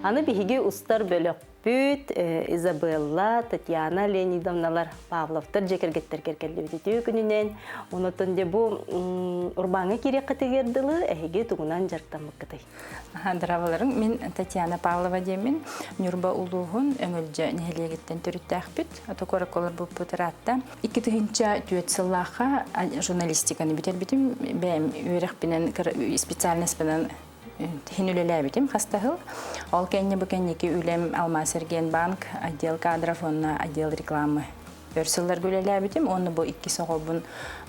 Аны биһиги устар бөлөхпүт Изабелла, Татьяна Леонидовналар Павловтар дьиэ кэргэттэргэр кэллибит үтүө күнүнэн. Онотон дьэ бу урбааҥҥа киириэххитигэр дылы эһиги тугунан дьарыктаммыккытый? Здраволарыҥ, мин Татьяна Павлова диэммин, Ньурба улууһун Өҥөлдьө нэһилиэгиттэн төрүттээхпит. Ото куоракка олорбуппут ыраатта. 2004 сыллаахха журналистиканы бүтэрбитим. Бэйэм үөрэхпинэн, специальностьпынан иһин үлэлээбитим хаста сыл. Ол кэннэ бу кэнники үлэм Алмаасэргиэнбанк отдел кадров уонна отдел рекламы өр сылларга үлэлээбитим уонна бу иккис оҕобун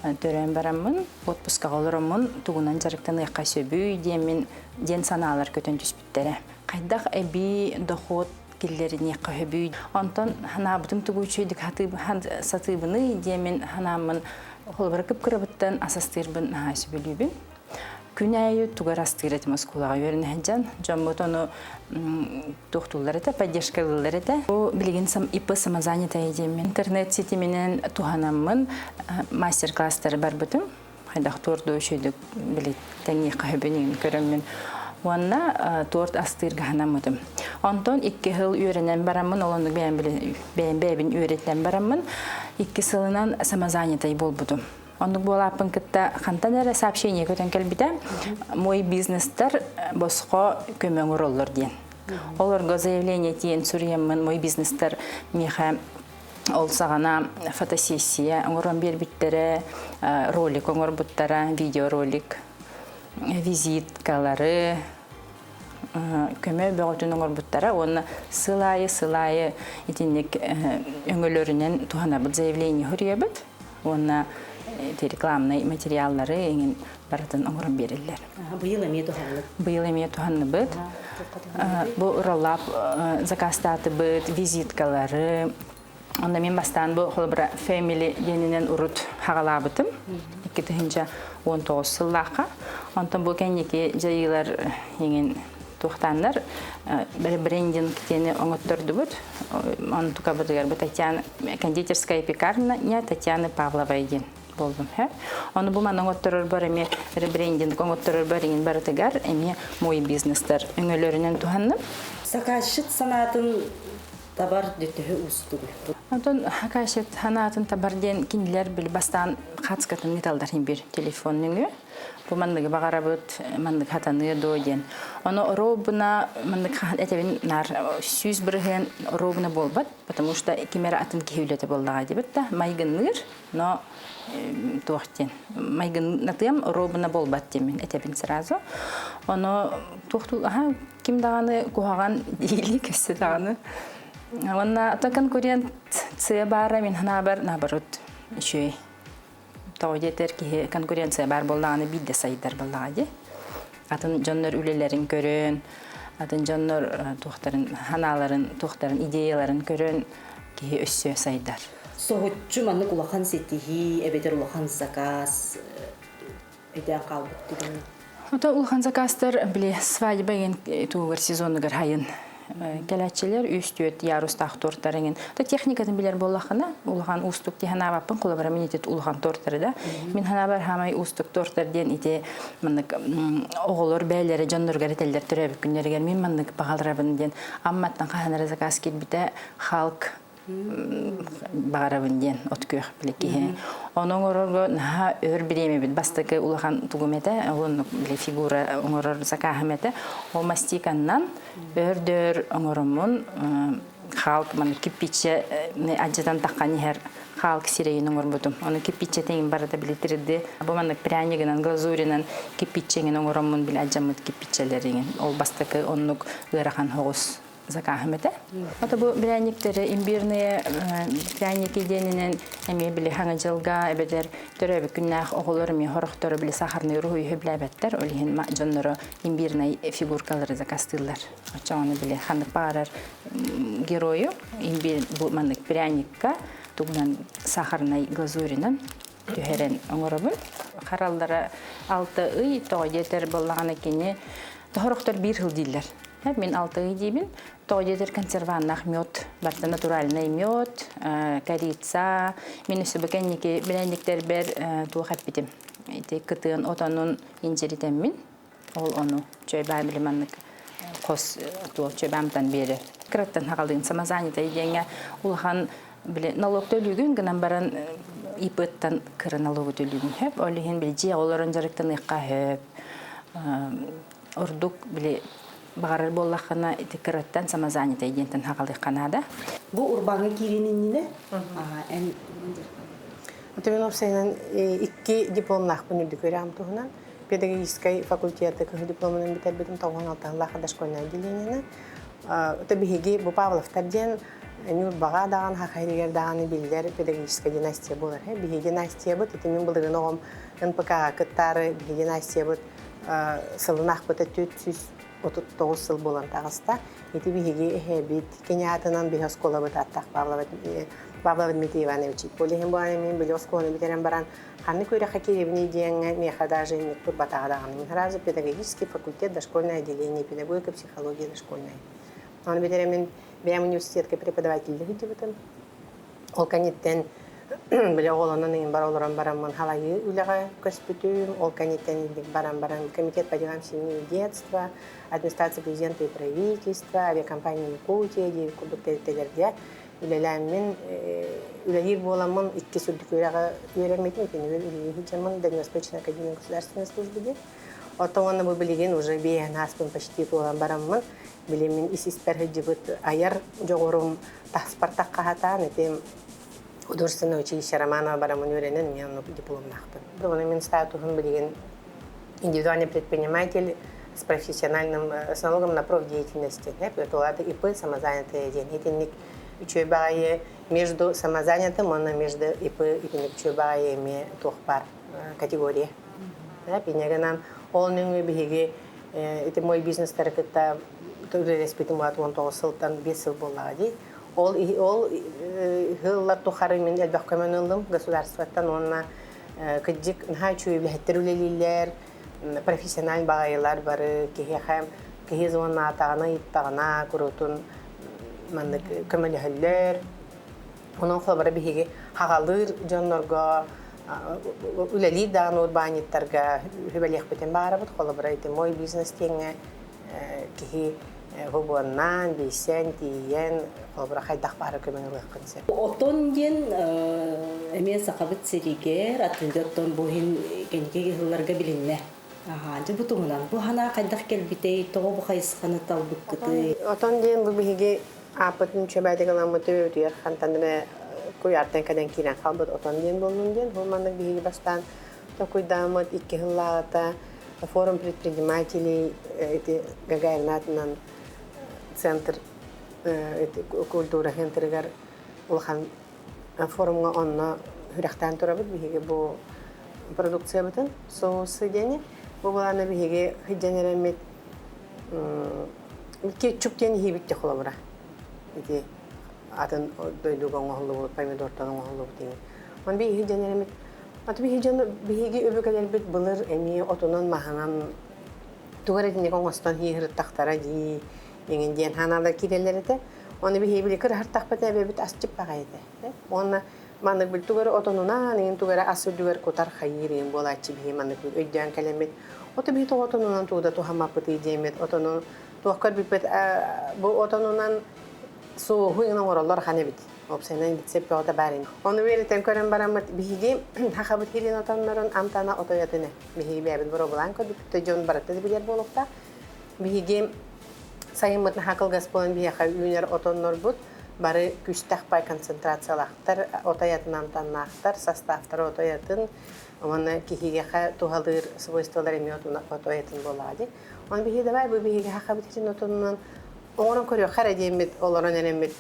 төрөөн бараммын отпускаҕа олороммун тугунан дьарыктаныахха сөбүй диэммин диэн санаалар көтөн түспүттэрэ. Хайдах эбии дохуот киллэриниэххэ сөбүй? Онтон ханаабытым тугу үчүгэйдик сатыыбыный диэммин ханааммын холобура кып-кырабыттан ас астыырбын наһаа сөбүлүүбүн. Күн аайы тугу эрэ астыыр этим оскуолаҕа үөрэнэ сылдьан. Дьоммут ону туохтууллар этэ, поддержкалыыллар этэ. Бу билигин ИП самозанятая диэммин интернет ситиминэн туһанаммын мастер-класстары барбытым. Хайдах туорду үчүгүйдүк били тэҥниэххэ сөбүн көрөммүн уонна торт астыырга санаммытым. Онтон икки сыл үөрэнэн бараммын, ол оннук бэйэм бэйэм бэйэбин үөрэтэн бараммын, икки сылынан самозанятай буолбутум. Оннук буолааппын кытта хантан эрэ сообщение көтөн кэлбитэ. Мой бизнестар босхо көмө оҥороллор диэн. Олорго заявление тиийэн суруйаммын мой бизнестар миэхэ ол саҕана фотосессия оҥорон биэрбиттэрэ, ролик оҥорбуттара, видеоролик, визиткалары, көмө бөҕөтүн оҥорбуттара уонна сыл аайы сыл аайы итинник өҥөлөрүнэн туһанабыт заявление суруйабыт уонна ити рекламнай материаллары эҥин барытын оҥорон биэрэллэр. Быйыл эмиэ туһанныбыт. Быйыл эмиэ туһанныбыт. Бу роллап заказтаатыбыт, визиткалары. Онно мин бастаан бу холобура Family диэнинэн урут хаҕалаабытым. 2019 сыллаахха. Онтон бу кэнники дьайыылар эҥин туохтааннар брендинг диэни оҥоттордубут. Онтукабытыгар бу Татьяна кондитерская пекарня Татьяны Павловой диэн буоллум. Ону бу манна оҥотторорбор эмиэ ребрендинг оҥотторорбор иҥин барытыгар эмиэ мой бизнестар өҥөлөрүнэн туһанным. Сакаасчыт санаатын табар төһө уустугуй? Онтон сакаасчыт санаатын табар диэн кинилэр били бастаан хацкатын ыыталлар бир телефон нөҥүө. Бу манныгы баҕарабыт, маннык хатаныа дуо диэн. Ону оруобуна маннык хаһан этэбин наар 100% оруобуна буолбат, потому что ким эрэ атын киһи үлэтэ буоллаҕа диэбит да майгынныыр, но туох диэн майгыннатыам оруобуна буолбат диэммин этэбин сразу. Ону туох аха ким даҕаны куһаҕан диили көссө даҕаны. Уонна ата конкурент сыа баара мин ханаабар наоборот үчүгэй. Тоҕо диэтэр киһи конкуренция баар буоллаҕына биирдэ сайдар буоллаҕа дии. Атын дьоннор үлэлэрин көрөн, атын дьоннор туохтарын ханааларын, туохтарын идеяларын көрөн киһи өссө сайдар. Соһуччу маннык улахан ситиһии эбэтэр улахан заказ өйдөөн хаалбыт түгэн. Ото улахан заказтар били свадьба деген тугугар сезонугар хайын кэлээччилэр үс түөрт ярустаах тортар эҥин то техникатын билэр буоллаххына улахан уустук дии санаабаппын холобура мин ити улахан тортары да мин санаабар хаамай уустук тортар диэн ити маннык оҕолор бэйэлэрэ дьонноругар этэллэр төрөөбүт күннэригэр мин маннык баҕаларабын диэн Амматтан хаһан эрэ заказ киирбитэ Халк баҕарабын диэн от күөх били киһи. Ону оҥорорго наһаа өр бириэмэбит бастакы улахан тугум этэ, оннук били фигура оҥорор закааһым этэ. Ол мастиканнан өөр-дөр оҥороммун халк маны кирпиччэ адьатан таххан иһэр халк сирэйин оҥорбутум. Ону кирпиччэтин барыта били тирди. Бу маннык прянигынан, глазуринан кирпиччэҥин оҥороммун били адьаммыт кирпиччэлэрин. Ол бастакы оннук ыарахан соҕус закааһым этэ. Ото бу бирээнньиктэри имбирные пряники диэнинэн эмиэ били хаҥа дьылга эбэтэр төрөөбүт күннээх оҕолор эмиэ хорохтору били сахарный уруһуйу сөбүлээбэттэр. Ол иһин дьонноро имбирнай фигуркалары заказтыыллар. Оччоҕуна били ханнык баҕарар геройу имбирь бу маннык пряникка тугунан сахарнай глазуринан түһэрэн оҥоробун. Хараллара алта ый тоҕо диэтэр буоллаҕына кини тоһорохтор биир сыл дииллэр. Мин алта ый диибин. Тоҕо диэтэр консерваннаах мед, барыта натуральный мед, корица. Мин өссө бу кэнники билэнниктэрбэр туох эппитим. Ити кытыан отонун инжиритэммин. Ол ону чөй баа били маннык. Хос туох чөбамтан биэрэр. Кыраттан хагалыын самозанятый диэҥҥэ улахан били налог төлүүгүн гынан баран ИП-тан кыра налогу төлүүгүн хөп. Ол иһин били дьиэ олорон дьарыктаныахха хөп. Ордук били баҕарар буоллаххына ити кыраттан самозанятай диэнтэн хагалыахха наада. Бу урбааҥҥа киириэн иннинэ эн Мин уопсайынан икки дипломнаахпын үрдүк үөрэҕим туһунан. Педагогическай факультеты кыһыл дипломунан бүтэрбитим 96 дошкольное отделениены. Это биһиги бу Павловтар диэн Ньурбаҕа даҕаны Саха сиригэр даҕаны биллэр педагогическай династия буолар. Биһиги династиябыт, ити мин былырыын оҕом НПК-ҕа кыттаары биһиги династиябыт сылын аахпыта 439 сыл буолан таҕыста. Ити биһиги эһэбит кини аатынан биһи оскуолабыт ааттаах Павлова Павлова Дмитрий Иванович. Ол иһин буолан мин били оскуоланы бүтэрэн баран ханнык үөрэххэ киирэбиний диэҥҥэ миэхэ даже инник турбатаҕа даҕаны. Мин сразу педагогический факультет, дошкольное отделение, педагогика, психология дошкольная. Аны бүтэрэн мин бэйэм университетка преподавателлик сылдьыбытым. Ол кэнниттэн били оҕолонон иһин бар олорон бараммын халайыы үлэҕэ көспүтүм. Ол кэнниттэн баран баран комитет по делам семьи и детства, администрация президента и правительства, авиакомпания Якутия диэн курдук тэрилтэлэргэ үлэлээммин үлэлиир буоламмын иккис үрдүк үөрэҕи үөрэммитим итиннигэр үлэлии сылдьаммын Дальневосточная академия государственной службы диэн. Оттон уонна бу билигин уже биэһэн ааспын почти туолан бараммын билигин мин ис-испэр сылдьыбыт айар дьоҕурум таспар таххаһатаан ити художественное училище Романова бараммын үөрэнэн мен оннук дипломнаахпын. Уонна мин статуһум билигин индивидуальный предприниматель с профессиональным с налогом на профдеятельности. Это ИП самозанятые диэн итинник үчүгэй баҕайы между самозанятым уонна между ИП итинник үчүгэй баҕайы эмиэ туох баар категория. Инньэ ол нөҥүө биһиги ити мой бизнестары кытта үлэлэспитим 19 сылтан 5 сыл буоллаҕа дии. Ол ол сыллар тухары мин элбэх көмөнү ыллым государствоттан уонна кырдьык наһаа үчүгэй үлэһиттэр үлэлииллэр, профессиональный баҕайылар бары киһиэхэ киһи звоннаатаҕына, ыйыттаҕына куруутун маннык көмөлөһөллөр. Онон холобура биһиги хаҕалыыр дьоннорго үлэлиир даҕаны урбаанньыттарга сүбэлиэхпитин баарабыт. Холобура ити мой бизнес диэҥҥэ киһи хобуоннаан, билсэн, тиийэн, холобура хайдах баара көмөнү ылыаххын сөп. Отон диэн эмиэ Сахабыт сиригэр атыыга оттон бу иһин кэнники ыһылларга билиннэ. Аха, дьэ бу туһунан. Бу санаа хайдах кэлбитэй, тоҕо бу хайысханы талбыккытый? Отон диэн бу биһиги ааппытын чөбээтик ыламмыт төбөбүтүгэр хантан эрэ куйаартан кэлэн киирэн хаалбыт отон диэн буоллун диэн. Бу маннык биһиги бастаан токуйдааммыт икки сыллааҕыта форум предпринимателей ити Гагарин аатынан центр культура центрыгар улахан форумҥа онно сүрэхтээн турабыт биһиги бу продукциябытын соусы диэни бу былаана биһиги сылдьан эрэммит кетчуп диэн иһиибит те холобура ити атын дойдуга оҥоһуллубут помидортан оҥоһуллубут иҥин он биһиги дьон эрэммит аты биһиги дьон биһиги өбүгэлэрбит былыр эмиэ отунан маһынан тугу эрэ итинник оҥостон иһирыттахтара дии иҥин диэн ханаалар киирэллэр этэ оны биһиги били кыраһыртахпыт эбэбит асчып баҕай этэ уонна маннык бил тугу эрэ отонунан иҥин тугу эрэ ас үрдүгэр кутар хайыыр иҥин буолааччы биһи маннык өйдөөн кэлэммит ото биһи тоҕо отонунан тугу да туһаммаппытый диэммит отону туох көрбүппүт бу отонунан суоһу иҥин оҥороллор ахан эбит уопсайынан рецепт бөҕөтө баар ини ону үөрэтэн көрөн бараммыт биһиги хахабыт хирин отоннорун амтана отойотуне биһиги бэйэбит боруобалаан көрбүппүт дьон барыта да билэр буолуохтаах биһиги сайыммыт наһаа кылгас буолан биһиэхэ үүнэр отоннорбут бары күстэх пай концентрациялаахтар отойатын амтаннаахтар составтара отойатын уонна киһиэхэ туһалыыр свойстволар эмиэ отойатын буоллаҕа дии он биһиги давай бу биһиги хахабыт хирин отонунан оҥорон көрүөххэ эрэ диэммит олорон эрэммит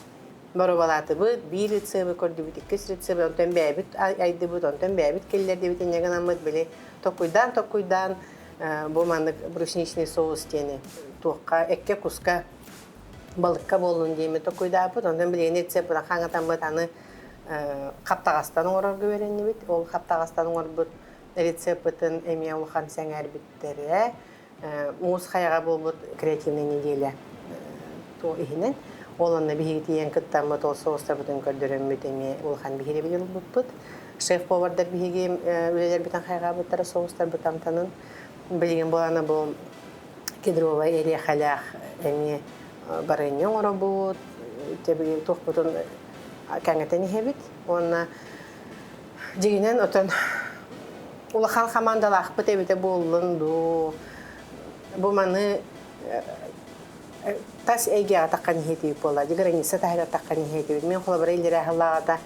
боруобалаатыбыт, биир рецебы көрдүбүт, иккис рецебы, онтон бэйэбит айдыбыт, онтон бэйэбит киллэрдибит инньэ гынаммыт били токуйдаан-токуйдаан бу маннык брусничный соус диэни туохха эккэ куска балыкка буоллун диэммит токуйдаабыт, онтон билигин рецепт хаҥатаммыт аны хаптаҕастан оҥорорго үөрэннибит. Ол хаптаҕастан оҥорбут рецеппытын эмиэ улахан сэҥээрбиттэрэ. Муус хайаҕа буолбут креативная неделя туох иһинэн ол онно биһиги тиийэн кыттаммыт ол соустарбытын көрдөрөммүт эмиэ улахан биһирэбил ылбыппыт шеф-повардар биһиги үлэлэрбитин хайҕаабыттара соустарбыт амтанын билигин буолана бу Кедровай эриэхэлээх эмиэ барыанньа оҥоробут, тэбилин туохпутун кэҥэтэн иһэбит. Уонна дьиҥинэн отон улахан хамаандалаахпыт эбитэ буоллун дуу, бу маны тас эйгэҕэ таххан иһиэтибит буолла, граница таһыгар таххан иһиэтибит. Мин холобура иллэрээ сыллааҕыта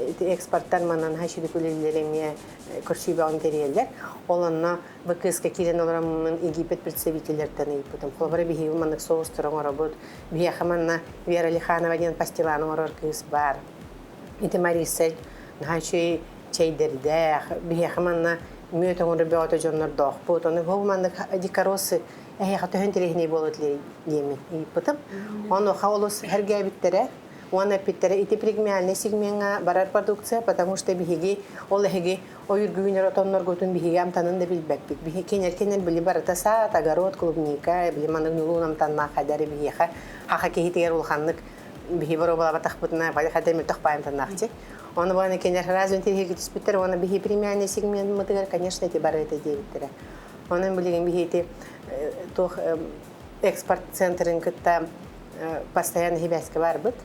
ити экспорттар манан хашидик үлэлиир эмиэ көрсүүбэҕин тэрийэллэр. Ол онно ВКС-ка киирэн олороммун Египет представителлэртэн ыйыппытым. Холобура, биһиги маннык соустары оҥоробут. Биһиэхэ манна Вера Лиханова диэн пастиланы оҥорор кыыс баар. Ити Марисель наһаа үчүгэй чэйдэрдээх. Биһиэхэ манна мүөт оҥорор бөҕөтө дьоннордоохпут. Ону бу маннык дикоросы эһиэхэ төһөн интэриэһинэй буолуо диэммин ыйыппытым. Онуоха олус сэргээбиттэрэ. Уонна эппиттэрэ ити премиальнай сегмеҥҥа барар продукция, потому что биһиги ол эһиги ойургуйунар отонноргутун биһиги амтанын да билбэппит. Биһи кинер-кинер били барыта саат, огород, клубника, били маннык ньулуун амтаннаах хайдары биһиэхэ хаха киһитигэр улаханнык биһи боруобалаабатахпытына бали хайда мөлтөх баай амтаннаахчы. Оны буолан кинер разве интириэһирги түспүттэр уонна биһи премиальный сегментмытыгар, конечно, ити барыта диэбиттэрэ. Онон билигин биһи ити туох экспорт центрын кытта постоянно сибээскэ барбыт.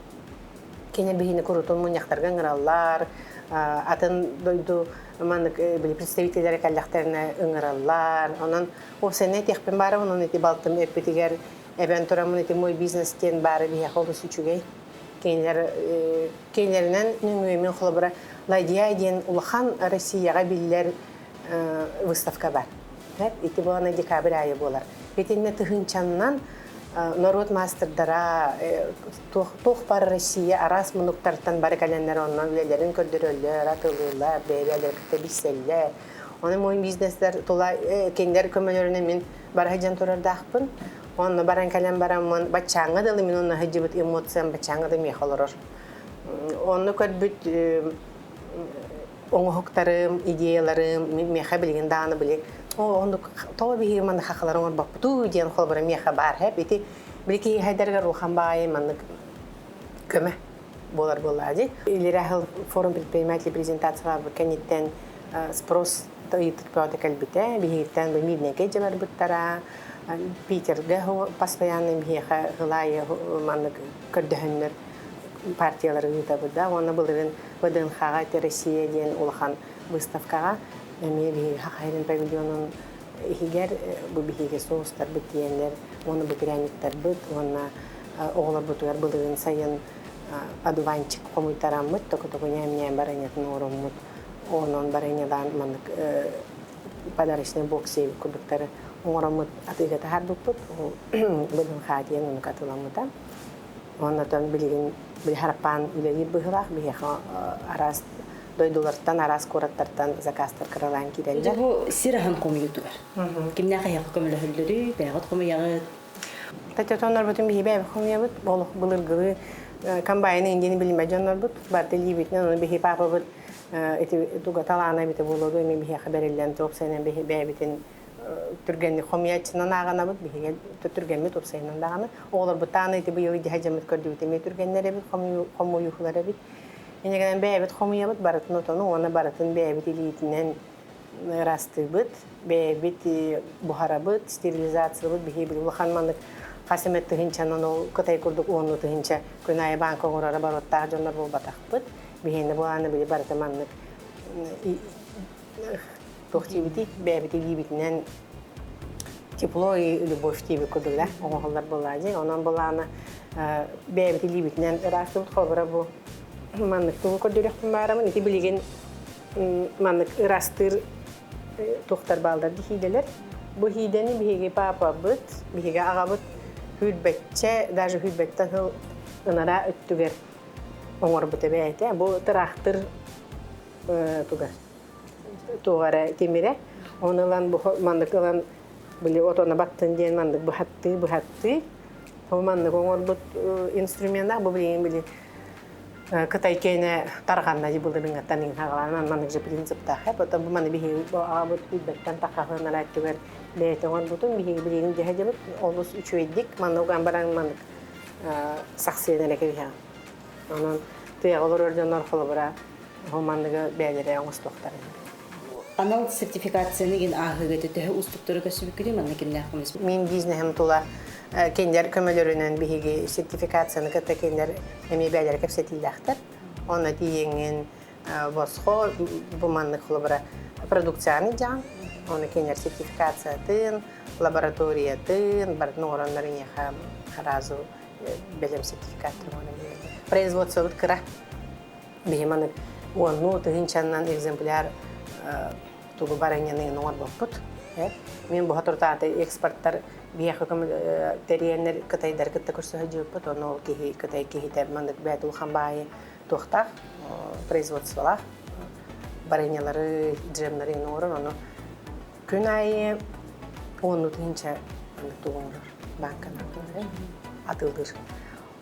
Кини биһини курутун мунньахтарга ыҥыраллар, атын дойду маннык били представителлэрэ кэллэхтэринэ ыҥыраллар. Онон уопсайынан этиэхпин баара, онон ити балтым эппитигэр эбэн тураммын ити мой бизнес диэн баара биһиэхэ олус үчүгэй. Кинилэр кинилэринэн нөҥүө мин холобура Ладья диэн улахан Россияҕа биллэр выставка бар. Ити буолана декабрь айы буолар. Итиннэ тыһыынчаннан норуот маастардара туох бар Россия араас муннуктартан бары кэлэннэр онно үлэлэрин көрдөрөллөр, атылыыллар, бэйэ-бэйэлэрин кытта билсэллэр. Оны мой бизнестер тула кинилэр көмөлөрүнэн мин бара сылдьан турардаахпын. Онно баран кэлэн бараммын баччааҥҥа дылы мин онно сылдьыбыт эмоциям баччааҥҥа да миэхэ олорор. Онно көрбүт оҥоһуктарым, идеяларым миэхэ билигин даҕаны били оннук тоҕо биһиги маннык хахалары оҥорбоппутуу диэн холобура миэхэ баар хэп ити били киһи хайдарыгар улахан баайы маннык көмө буолар буоллаа дии. Илирэ форум предпринимателей презентацияларбыт кэнниттэн спрос ыйытык бөҕөтө кэлбитэ. Биһигиттэн бу Миирнэйгэ дьэ барбыттара. Питергэ постоянно биһиэхэ ылаайы маннык көрдөһөннөр партиялары ыытабыт да. Уонна былырыын ВДНХ-ҕа ити Россия диэн улахан выставкаҕа эмиэ биһиги Хахайрын павильонун иһигэр бу биһиги соустарбыт диэннэр уонна бу пряниктарбыт уонна оҕолорбутугар былырыын сайын одуванчик хомуйтараммыт току-току ньээм-ньээм барыанньатын оҥороммут онон барыанньалаан маннык подарочный бокс курдуктары оҥороммут атыыга таһаарбыппыт ВДНХ диэн оннук атыыламмыта. Оннотон билигин били хараппаан үлэлиир быһыылаах биһиэхэ араас дойдулартан, араас куораттартан заказтар кыралаан киирэллэр. Бу сир аһын хомуйуутугар. Кимнээх эһиэхэ көмөлөһөллөрүй, бэйэҕит хомуйаҕыт? Татьятоннорбутун биһи бэйэбит хомуйабыт. Олох былыргылыы комбайны индиэни билиммэт дьоннорбут. Барыта илиибитинэн, ону биһи паапабыт ити туга талаана эбитэ буолуо дуо, эмиэ биһиэхэ бэриллэн, туох биһи бэйэбитин түргэнник хомуйааччынан ааҕынабыт, биһиги түргэммит уопсайынан даҕаны. Оҕолорбут тааны ити быйыл дьаһа дьаммыт көрдүбүт эмиэ түргэннэр эбит, хомуйуухулар эбит. Иннигэнэн бэйэбит хомуйабыт, барытын отону уонна барытын бэйэбит илиитинэн ыраастыыбыт, бэйэбит буһарабыт, стерилизациялыыбыт. Биһиги били улахан маннык хас эмэ тыһыынчанан ол Кытай курдук уонну тыһыынча күн аайы бааҥка оҥороро барыттаах дьоннор буолбатахпыт. Биһиэнэ буолааны били барыта маннык туох диэбитий бэйэбит илиибитинэн тепло и любовь диэбит курдук да оҥоһуллар буоллаа дии онон былаана бэйэбит илиибитинэн ыраастыбыт холобура бу маннык тугу көрдөрүөхпүн баарамын ити билигин маннык ыраастыыр туохтар бааллар ди хиидэлэр бу хиидэни биһиги паапабыт биһиги аҕабыт хүрбэтчэ даже хүрбэттэн сыл ынараа өттүгэр оҥорбута бэйэтэ бу тыраахтыр туга туох эрэ тимирэ оны ылан бу маннык ылан били отоно баттын диэн маннык быһаттыы быһаттыы ол маннык оҥорбут инструмена бу билигин били Кытай киэнэ тарҕанна дии былырыҥҥаттан иҥин хаҕалаан маннык же принциптаах потом бу маны биһиги аҕабыт үрбэттэн тахаһын өттүгэр бэйэтэ оҥорбутун биһиги билигин дьэһэ олус үчүгэйдик манна уган баран маннык сахсыйан эрэ кэбиһэҕин онон тыаҕа олорор дьоннор холобура Ол манныгы бэйэлэрэ оҥостуохтарын. Анал сертификацияны гин ааһыыга төһө уустуктары көрсүбүккүтүй манна кимнээх көмөс? Мин бизнеһим тула кинилэр көмөлөрүнэн биһиги сертификацияны кытта кинилэр эмиэ бэйэлэрэ кэпсэтиилээхтэр. Онно тиийэҥҥин босхо бу маннык холобура продукцияны дьаҥ, оны кинилэр сертификациятын, лабораториятын барытын оҥороннор эйиэхэ сразу бэлэм сертификаттар оҥорон биэрэллэр. Производствобыт кыра. Биһи маннык уоннуу тыһыынчаннан экземпляр тугу баранньаны оҥорбоппут. Мин бу туртааты экспорттар биһиэхэ тэрийэннэр кытайдар кытта көрсө сылдьыбыппыт. Ону ол киһи кытай киһитэ маннык бэйэтэ улахан баайы туохтаах производстволаах барынньалары, джемнары оҥорор. Ону күн аайы уоннуу тыһыынча маннык тугу оҥорор бааҥканан атыылыыр.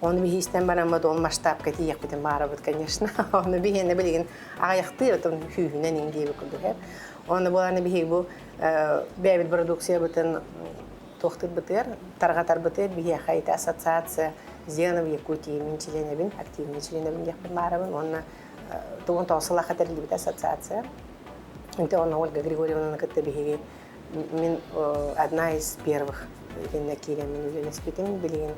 Оны биһиистэн бараммыт ол масштабка тиийэхпитин баарабыт, конечно. Оны биһиэнэ билигин аҕыйахтыы отон сүүһүнэн иҥ диэбит курдук. Оны буоланы биһиги бу бэйэбит продукциябытын туохтуурбутугар, тарҕатарбытыгар биһиэхэ ити ассоциация «Сделано в Якутии» мин членэбин, активный членэбин диэхпин баарабын. Уонна тугун тоҕо сылаха тэриллибит ассоциация. Инте онно Ольга Григорьевнаны кытта биһиги мин одна из первых итиннэ киирэммин үлэлэспитим. Билигин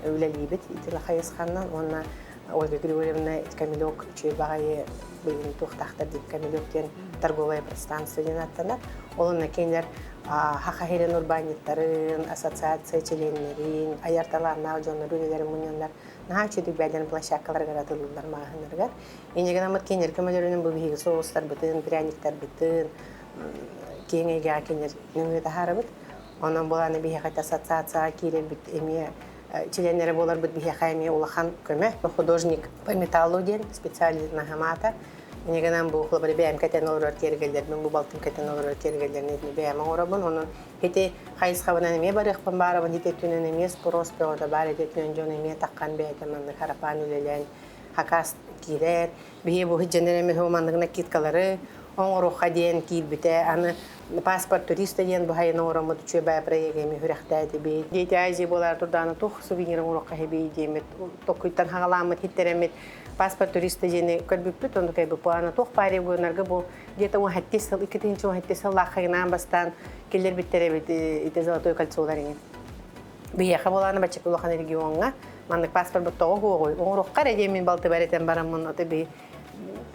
үлэлиибит ити хайысханнан уонна Ольга Григорьевна Камелек үчүгэй баҕайы билигин туохтаахтар диэн Камелек диэн торговое пространство диэн ааттанар. Ол онно кинилэр Саха сирин урбаанньыттарын, ассоциация чилиэннэрин, айар талааннаах дьоннор үлэлэрин мунньаннар наһаа үчүгэй бэйэлэрин площадкаларыгар атыллыллар маҕаһыыннарыгар. Инньэ гынаммыт кинилэр көмөлөрүнэн бу биһиги соустарбытын, пряниктарбытын киэҥ эйгэҕэ кинилэр нөҥүө таһаарабыт. Онон буолааны биһиэхэ ассоциацияҕа киирэрбит эмиэ чилиэннэрэ буоларбыт биһиэхэ эмиэ улахан көмө. Художник по металлу диэн специальноһым аата. Инньэ гынан бу холобура бэйэм кэтэн олорор киэргэллэрбин, бу балтым кэтэн олорор киэргэллэрин итини бэйэм оҥоробун. Онон ити хайысхабынан эмиэ барыахпын баарабын, ити өттүнэн эмиэ спрос бөҕөтө баар, ити өттүнэн дьон эмиэ таххан бэйэтэ маннык харапаан үлэлээн хакас киирэр. Биһи бу дьэнэр эмиэ маннык накидкалары оҥоруохха диэн киирбитэ. Аны паспорт туриста диэн бу хайын оҥороммут үчүгэй баай проект эми сүрэхтээтибит. Дети Азии буолаар турдааны туох сувенир оҥоруохха хэбий диэммит токуйтан хаҕаламмыт хиттерэммит паспорт туриста диэни көрбүппүт. Оннук бу аны туох баар гынарга бу где-то 17 сыл 2017 сыллааххайынаан бастаан киллэрбиттэр эбит ити золотой кольцолар иҥин. Биһиэхэ буолааны бачча улахан региоҥҥа маннык паспорт тоҕо хуоҕуй оҥоруохха эрэ диэн мин балтыбар этэн бараммын ото би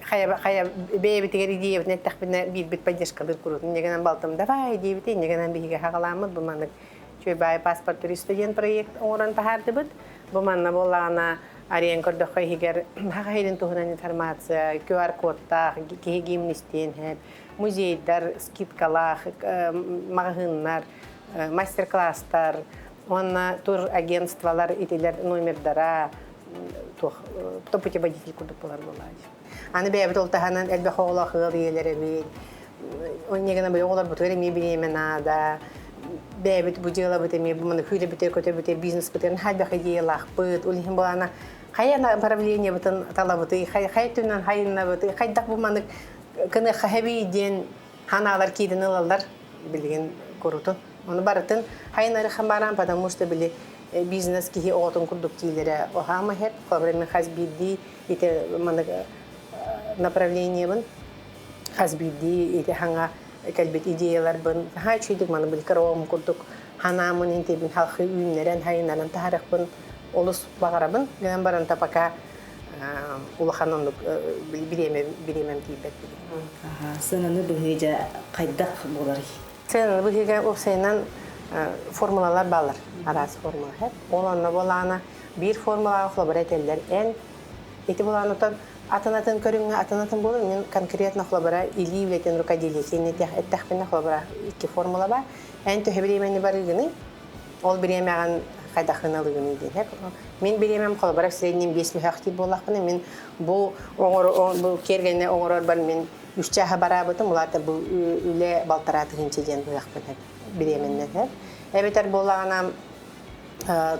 хайа хайа бэйэбитигэр идеябытын эттэхпинэ биирбит поддержкалыыр курутун инньэ балтым давай диэбитэ инньэ гынан биһиги хаҕаламмыт бу маннык үчүгэй баай паспорт туриста диэн проект оҥорон таһаардыбыт. Бу манна буоллаҕына арыйан көрдөххө иһигэр Саха сирин туһунан информация, QR-кодтаах, киһи гимн истиэн сөп, музейдар, скидкалаах, маҕаһыыннар, мастер-класстар уонна турагентстволар итилэр номердара туох путеводитель курдук буолар буолааччы. Аны бэйэбит ол таһынан элбэх оҕолоох ыал ийэлэр эбит. Онньа гынан били оҕолорбутугар эмиэ бириэмэ наада. Бэйэбит бу дьыалабыт эмиэ бу маны күүрэбитигэр көтөбүтүгэр бизнеспытыгар наһаа элбэх идеялаахпыт. Ол иһин буолаана хайа направлениебытын талабытый, хайа хайа өттүнэн хайыннабытый, хайдах бу маннык кыныахха хэбий диэн ханаалар киирэн ылаллар билигин курутун. Ону барытын хайынарыхан баран, потому что били бизнес киһи оҕотун курдук диилэрэ оһаама иһэр. Холобура мен хас биирдии ити маннык направлениебын хас биирдии ити хаҥа кэлбит идеяларбын наһаа үчүгүйдүк маны били кыра курдук ханаамын интибин халхы үүннэрэн хайыннаран таһарыахпын олус баҕарабын. Гынан баран та пока улахан оннук бириэмэ бириэмэм тиийбэт билигин. Сыананы быһыы дьэ хайдах буоларый? Сыананы быһыыга уопсайынан формулалар бааллар. Араас формула. Ол онно буолаана биир формулаҕа холобура этэллэр. Эн ити буолаанутан атын-атын көрүҥҥэ атын-атын буолар. Мин конкретно холобура илии үлэтин рукоделие эттэхпинэ холобура икки формула бар. Эн төһө бириэмэни барыыгыный? Ол бириэмэҕин хайдахын алыгыный диэн. Мин бириэмэм холобура в среднем 5 мөһөөх диир буоллахпына, мин бу оҥор бу киэргэнэ оҥорорбор мин үс чааһа бараабытым, улаата бу үлэ балтараа тыһыынча диэн быһыахпын бириэмэннэн һэп. Эбэтэр буоллаҕына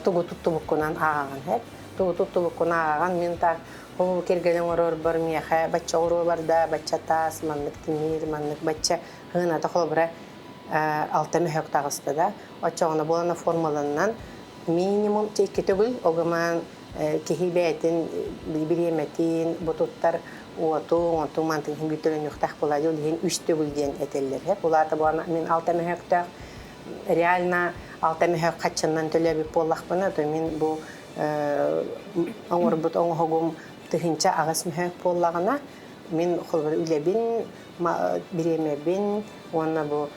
тугу туттубуккунан ааҕаҕын һэп. Тугу туттубуккун ааҕаҕын, мин так бу киэргэни оҥорорбор миэхэ бачча оҕуруо барда, бачча таас, маннык тимир, маннык бачча хыыната холобура алта мөһөк таҕыста да, оччоҕуна буолана формуланан минимум икки төгүл огымаан Киһи бэйэтин бириэмэтин, бу туттар уотуҥ, онтуҥ мантыҥ иһин бүтөлөнүөхтээх буолаа, ол иһин үс төгүл диэн этэллэр. Ол аата бу мин алта мөһөөктөөх реально алта мөһөөк хаччыннан төлөөбүт буоллахпына, то мин бу оҥорбут оҥоһугум 1008 мөһөөк буоллаҕына, мин холобур үлэбин, бириэмэбин уонна бу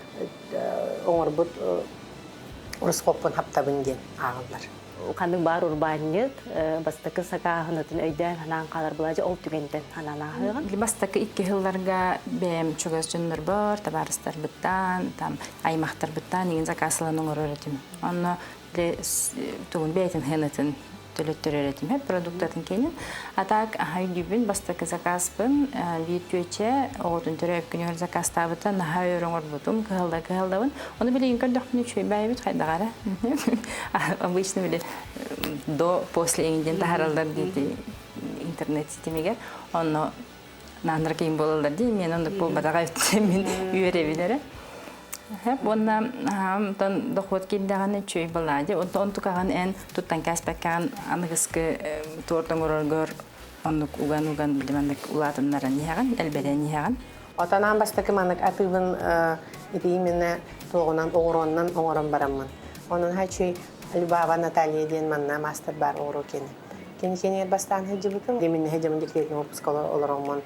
оҥорбут ороскуоппун хаптабын диэн ааҕыллар. Ханнык баар урбаанньыт бастакы сакааһынытын өйдөөн ханаан хаалар була ол түгэнтэн ханаан ааһыаҕын. Бастакы икки сылларга бэйэм чугас дьоннорбор, табаарыстарбыттан, там аймахтарбыттан иҥин заказ ылан оҥорор этим. Онно тугун бэйэтин хынытын төлөттөрөр этим продуктатын кенин. А так өйдүүбүн бастакы заказпын биир түөчэ оҕотун төрөөп күнүгэр заказтаабыта наһаа өр оҥорбутум кыһалда кыһалдабын. Оны билигин көрдөхпүнэ үчүгэй хайдагара. Обычно били до после иҥден таһараллар диэти интернет ситимигэр. Онно нааннар кийин буолаллар дии мен оннук буолбатаҕа мин үөрэбин эрэ. Уонна онтон дохуот киирдэҕинэ үчүгэй балаадьы. Онтон онтукаҕын эн туттан кээспэккэҕин аныгыскы туорт оҥороргор оннук уган-уган били маннык улаатыннаран иһэҕин, элбэтэн иһэҕин. Отон аан бастакы маннык атыыбын ити именно туоҕунан оҕуруоннан оҥорон бараммын. Онон хачүй Любава Наталья диэн манна мастер бар оҕуруо кини. Кини кенигер бастаан сылдьыбытым. Диминне сылдьамын декретный отпуска олороммун.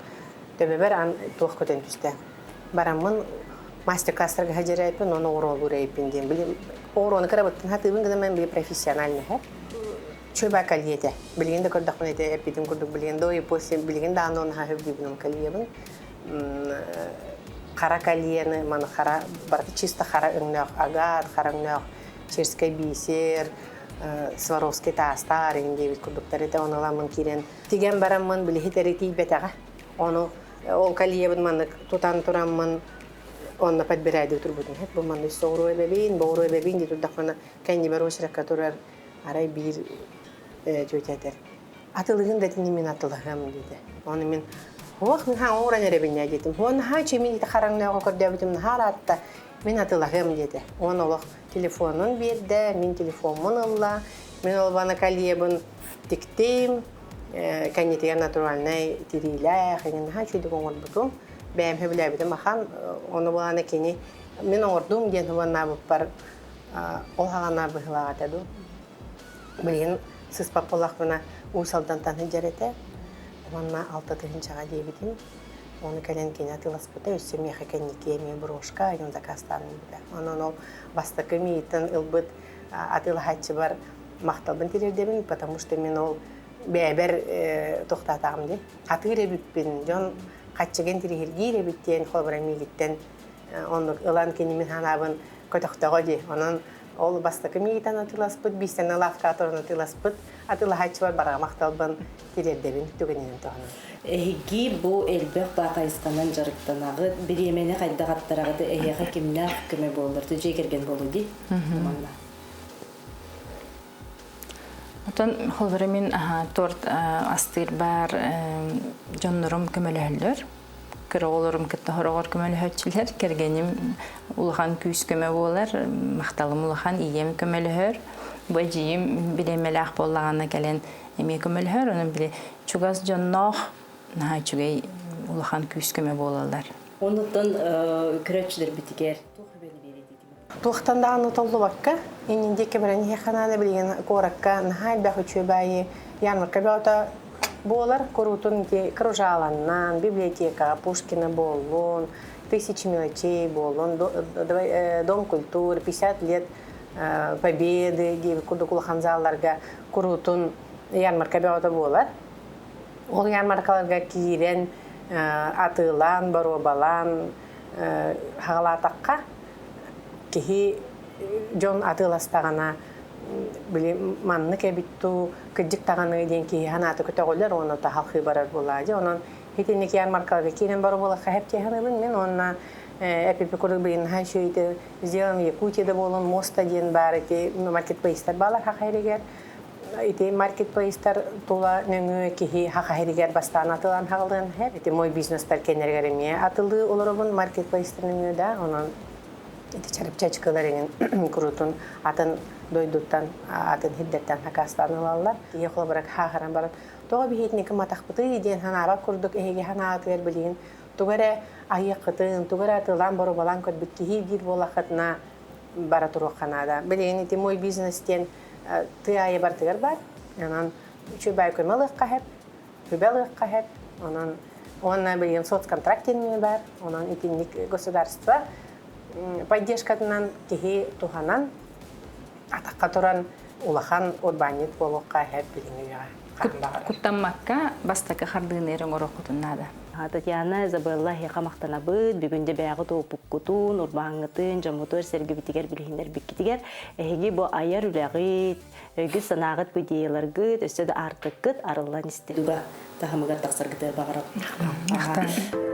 Төбөбөр ан туох көтөн түстэ. Бараммын мастер-класстарга сылдьар оны оҕуруолуур эйпин диэн. Били оҕуруону кырабыттан хатыыбын гына мен били профессиональный чөба кольете. Билигин да көрдөхпүн эти эппитим курдук билигин до и после билигин дааны оны хөбүлүүбүн кольебын. Хара кольены, маны хара, барыта чисто хара өҥнөөх агат, хара өҥнөөх черскэй бисер, Сваровский таастар иҥин диэбит курдуктар этэ оны ыламмын киирэн тигэн бараммын билиһит эрэ тиийбэтэҕэ. Ону ол кольебын маннык тутан тураммын онно подбирайды турбутум. Бу манны соҕуруу эбэбин, боҕуруу эбэбин дии турдахпына кэннибэр очеракка турар арай биир тетя этэр. Атылыгын да итини мин атылаһыам диэтэ. Ону мин Хуох наһаа оҥорон эрэбин диэтим. Хуон наһаа чимин ити хараҥныаҕа көрдөөбүтүм наһаа ыраатта. Мин атылаһыам диэтэ. Уон олох телефонун биэрдэ, мин телефоммун ылла. Мин ол бана кольебын тиктим, кэннитигэр натуральнай тириилээх, иҥин наһаа үчүгүйдүк оҥорбутум. Бэйэм сөбүлээбитим ахан. Ону булаана кини мин оҥордум диэн уоннаабыппар ол хаҕана быһыылаах этэ дуу. Билигин сыспат буоллахпына Уус Алдантан сылдьар этэ. Уонна 6 тыһыынчаҕа диэбитим. Ону кэлэн кини атыыласпыта, өссө миэхэ кэнники эмиэ брошка айан заказтаан ылбыта. Онон ол бастакы миигиттэн ылбыт атыылаһааччыбар махталбын тириэрдэбин, потому что мин ол бэйэбэр тохтоотоҕум дии. Хатыыр эбиппин, дьон хаччыгын тириһиргиир эбит диэн холобура миигиттэн оннук ылан кини мин санаабын көтөхтөҕө дии. Онон ол бастакы миигиттэн атыыласпыт, биистэнэ лавкаторун атыыласпыт атыылаһааччыбар барҕа махталбын тириэрдэбин түгэнинэн туһанан. Эһиги бу элбэх баахайыстанан дьарыктанаҕыт, бириэмэни хайдах аттараҕыт, эһиэхэ кимнээх көмө буоллар, дьиэ кэргэн буолуу дии? Манна. Отон холобура мин торт астыырбар дьоннорум көмөлөһөллөр. Кыра оҕолорум кытта хороҕор көмөлөһөччүлэр. Кэргэним улахан күүс көмө буолар, махталым улахан, ийэм көмөлөһөр. Бу эдьиийим бириэмэлээх буоллаҕына кэлэн эмиэ көмөлөһөр. Онон били чугас дьонноох наһаа үчүгэй улахан күүс көмө буолаллар. Оннуттан көрөөччүлэрбитигэр туох үбэни биэриэтиитин? Туохтан даҕаны толлубакка, иннин диэки баран иһиэххэ билигин куоракка наһаа элбэх үчүгэй баайы ярмарка бөҕөтө буолар. Куруутун ити кружаланнан, библиотекаҕа Пушкина буоллун, Тысячи мелочей буоллун, Дом культуры, 50 лет Победы диэбит курдук улахан залларга куруутун ярмарка бөҕөтө буолар. Ол ярмаркаларга киирэн атыылаан, боруобалаан хаҕалаатахха киһи дьон атыыластаҕына били маннык эбит дуу, кырдьык даҕаны диэн киһи санаата көтөҕүллэр уонна таһалхыы барар буолаа дии. Онон итинник ярмаркаларга киирэн боруобалахха хэптиэхэнэбин мин уонна эпипи курдук билин наһаа үчүгэй сделан в Якутии да буолун моста диэн баар ити маркетплейстар баалар хаха иригэр ити маркетплейстар тула нөҥүө киһи хаха иригэр бастаан атылан хаҕылыан хэп ити мой бизнестар кэннэригэр эмиэ атылыы олоробун маркетплейстар нөҥүө да онон ити чарыпчачкалар иҥин курутун атын дойдуттан атын сирдэртэн сакаастаан ылаллар. Киһи холобура хааһыран баран тоҕо биһиэтини кыматахпытый диэн санаабат курдук эһиги санаатыгар билигин тугу эрэ айыаххытын, тугу эрэ атыылаан боруобалаан көрбүт киһи диир буоллаххытына бара туруохха наада. Билигин ити мой бизнес диэн тыа айы барытыгар бар. Онон үчүгэй көмө ылыахха сөп, үбэ ылыахха сөп. Онон уонна билигин соцконтракт диэн бар. Онон итинник государство поддержкатынан киһи туһанан атахха туран улахан урбаанньыт буолуохха сөп билиҥҥи үйэҕэ. Куттаммакка бастакы хардыыны эрэ оҥоруоххутун наада. Татьяна, Изабелла эһиэхэ махтанабыт. Бүгүн де бэйэҕит уопуккутун, урбааҥҥытын, дьоммутугар сэргибитигэр билиһиннэрбиккитигэр эһиги бу айар үлэҕит, өйгүт-санааҕыт бу идеяларгыт өссө да аартыккыт арыллан истин. Таһымыгар тахсаргытыгар баҕарабын. Махтал.